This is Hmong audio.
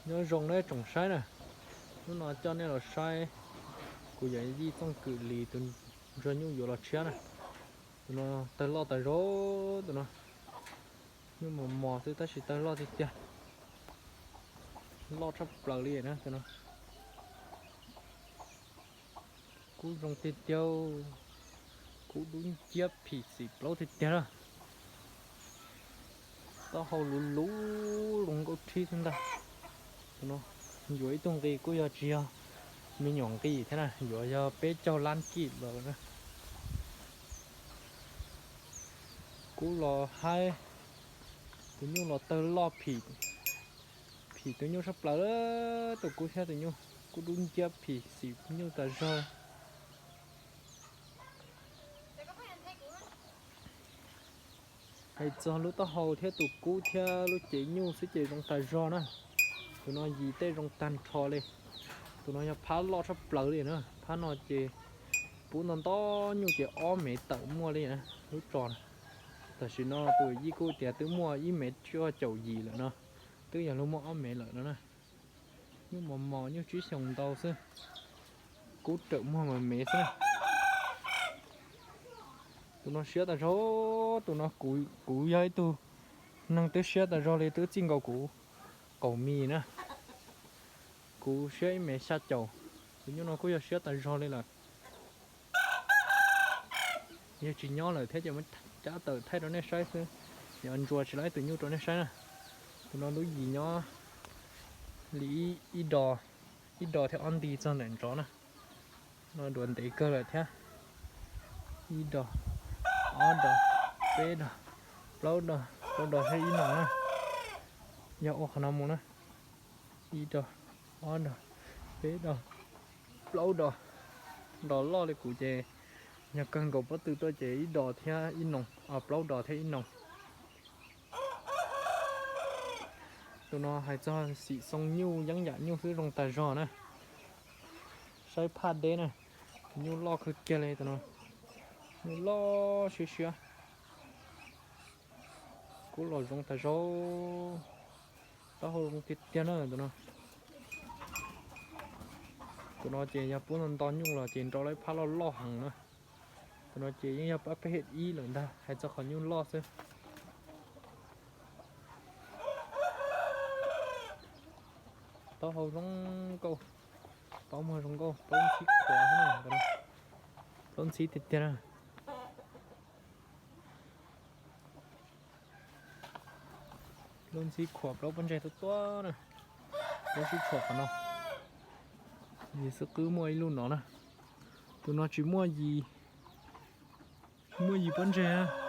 Nyob zoo nej tsoom saib na, hnub no coj nej los saib kuv yawm yij Txooj Kwm Lis tus ntsuag nyuj yuav los tshiab na. Tus no tawg loj tas zog, tus no nyuj mos mos xwb tab sis tawg loj tiag tiag, loj tshaj plaws li na tus no. Kub zoo tiag tiag, kub dub nciab phim xim plaub tiag tiag na. Taub hau luv luv zoo nkauj thib xwb ntag. Tus no yuav ib tug nqi kuj yog tsis yog me nyuam nqi thiab na, yuav yog peb caug lab kij los na. Kub los haib, tus nyuj los tawg loj phim, phim tus nyuj sab plaws, tus kub thiab tus nyuj, kub dub nciab phim xim nyuj tas zog. Hais txog lub taub hau thiab tus kub thiab lub cev nyuj xwb ces zoo tas zog na. Tus no yim tej zoo tag nrho li. Tus no yog phab loj tshaj plaws li na, phab no ces pub nto nto nyuj ces ob mev tawm muaj li na lub tso na. Tam sim no tus yij kuj tias twb muaj ib mev cuaj caum yim lawm no, twb yog luag muaj ob mev lawm no na. Nyuj mos mos nyuj tsib xyoos ntau xwb, kub rawm muag mas mev xwb na. Tus no siab tas zog, tus no kuv yog ib tug neeg twb siab tas zog li twb txij nkaus kuv qaum mis na. Kuv siab ib mev xya caum, tus nyuj no kuj yog siab tas zog li lawm. Yog tsis nyob lawm thiab ces muab cab tawm thaij rau nej saib xwb. Yog ntsuas tsis laib tus nyuj rau nej saib na. Tus no lub yim nyob li ib do, ib do thiab ob nti txog ntawm nrov na. No duav ntev kawg lawm thiab. Ib do, ob do, peb do, plaub do, plaub do thiab ib no na. Yog ua qhov no mus na. Ib do, ob do, peb do, plaub do. Do loj li kuv ces yog kawg nkaus pob tw tuaj ces ib do thiab ib no, plaub do thiab ib no. Tus no hais txog xim xoo nyuj yeeb yam nyuj xwb zoo tas zog na. Saib phaj deb na, nyuj loj kawg kiag li tus no, nyuj loj siab siab. Kub los zoo tas zog, taub hau zoo tiag tiag na tus no. Tus no ces yog pub nto nto nyuj los ces nrov lawm phab loj loj heev na. Tus no ces yeej yog pab peb ib lawm ntag, hais txog qhov nyuj loj xwb. Taub hau zoo nkauj, plaub muag zoo nkauj, plaub ntxhib khuav, plaub ntxhib tiag tiag na. Plaub ntxhib khuav, plaub pob ntseg tuab tuab na. Plaub sib tshuam qhov no. Yim xwb qwb muaj ib lub no na. Tus no tsis muaj yim, muaj yim pob ntseg.